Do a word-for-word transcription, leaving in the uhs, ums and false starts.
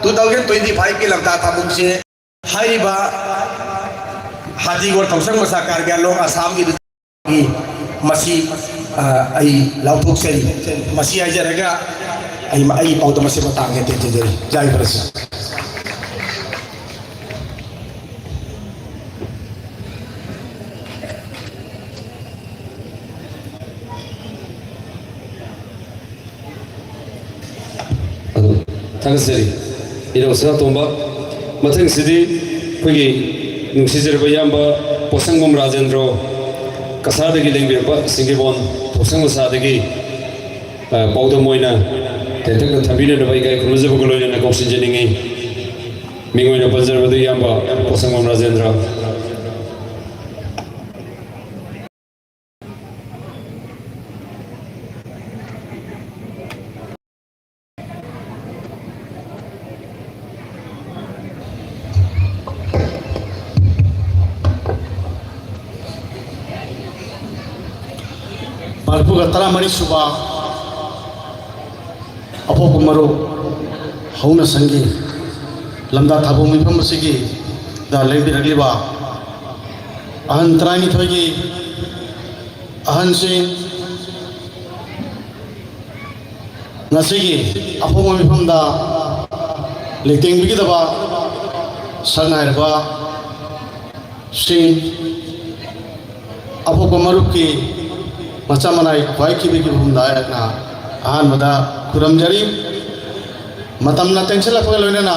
Two thousand twenty ꯐꯥꯏꯚꯀꯤ ꯂꯝꯇꯥ ꯊꯥꯕꯨꯡꯁꯦ ꯍꯥꯏꯔꯤꯕ ꯍꯥꯇꯤꯒꯣꯔ ꯊꯧꯁꯪ ꯃꯆꯥ ꯀꯥꯔꯒꯤ ꯑꯂꯣꯡ ꯑꯁꯥꯝꯒꯤ ꯃꯁꯤ, ꯑ, ꯑꯩ ꯂꯥꯎꯊꯣꯛꯆꯔꯤ꯫ ꯃꯁꯤ ꯍꯥꯏꯖꯔꯒ ꯑꯩ, ꯑꯩꯒꯤ ꯄꯥꯎꯗꯝ ꯑꯁꯤ ꯃꯇꯥꯡ ꯍꯦꯟꯅ ꯇꯦꯟꯖꯖꯔꯤ꯫ ꯌꯥꯏꯐꯔꯁꯤ꯫ ꯑꯗꯨ ꯊꯥꯒꯠꯆꯔꯤ ꯏꯅꯥꯎ ꯁꯅꯥꯇꯣꯝꯕ꯫ ꯃꯊꯪꯁꯤꯗꯤ ꯑꯩꯈꯣꯏꯒꯤ ꯅꯨꯡꯁꯤꯖꯔꯕ ꯏꯌꯥꯝꯕ ꯄꯣꯠꯁꯪꯕꯝ ꯔꯥꯖꯦꯟꯗ꯭ꯔꯣ, ꯀꯁꯥꯔꯗꯒꯤ ꯂꯦꯡꯕꯤꯔꯛꯄ ꯁꯤꯡꯒꯤꯕꯣꯟ ꯊꯧꯁꯪ ꯃꯆꯥꯗꯒꯤ, ꯑ, ꯄꯥꯎꯗꯝ ꯑꯣꯏꯅ ꯇꯦꯟꯇꯛꯅ ꯊꯝꯕꯤꯅꯅꯕ ꯏꯀꯥꯏ ꯈꯨꯝꯅꯖꯕꯒ ꯂꯣꯏꯅꯅ ꯀꯧꯁꯤꯟꯖꯅꯤꯡꯏ꯫ ꯃꯤꯡ ꯑꯣꯏꯅ ꯄꯟꯖꯔꯕꯗ ꯏꯌꯥꯝꯕ ꯄꯣꯠꯁꯪꯕꯝ ꯔꯥꯖꯦꯟꯗ꯭ꯔ꯫ ꯃꯔꯤꯐꯨꯒ ꯇꯔꯥꯃꯔꯤ ꯁꯨꯕ ꯑꯄꯣꯛꯄ ꯃꯔꯨꯞ ꯍꯧꯅ ꯁꯪꯒꯤ ꯂꯝꯗꯥ ꯊꯥꯕꯨꯡ ꯃꯤꯐꯝ ꯑꯁꯤꯒꯤ ꯗ ꯂꯦꯡꯕꯤꯔꯛꯂꯤꯕ ꯑꯍꯟ ꯇꯔꯥꯅꯤꯊꯣꯏꯒꯤ ꯑꯍꯟꯁꯤꯡ, ꯉꯁꯤꯒꯤ ꯑꯄꯣꯛꯄ ꯃꯤꯐꯝꯗ ꯂꯦꯡꯇꯦꯡꯕꯤꯒꯗꯕ ꯁꯛꯅꯥꯏꯔꯕ ꯁꯤꯡ, ꯑꯄꯣꯛꯄ ꯃꯔꯨꯞꯀꯤ ꯃꯆꯥ ꯃꯅꯥꯏ ꯈ꯭ꯋꯥꯏꯈꯤꯕꯒꯤ ꯃꯐꯝꯗ ꯑꯩꯍꯥꯛꯅ ꯑꯍꯥꯟꯕꯗ ꯈꯨꯔꯨꯝꯖꯔꯤ꯫ ꯃꯇꯝꯅ ꯇꯦꯟꯁꯤꯜꯂꯛꯄꯒ ꯂꯣꯏꯅꯅ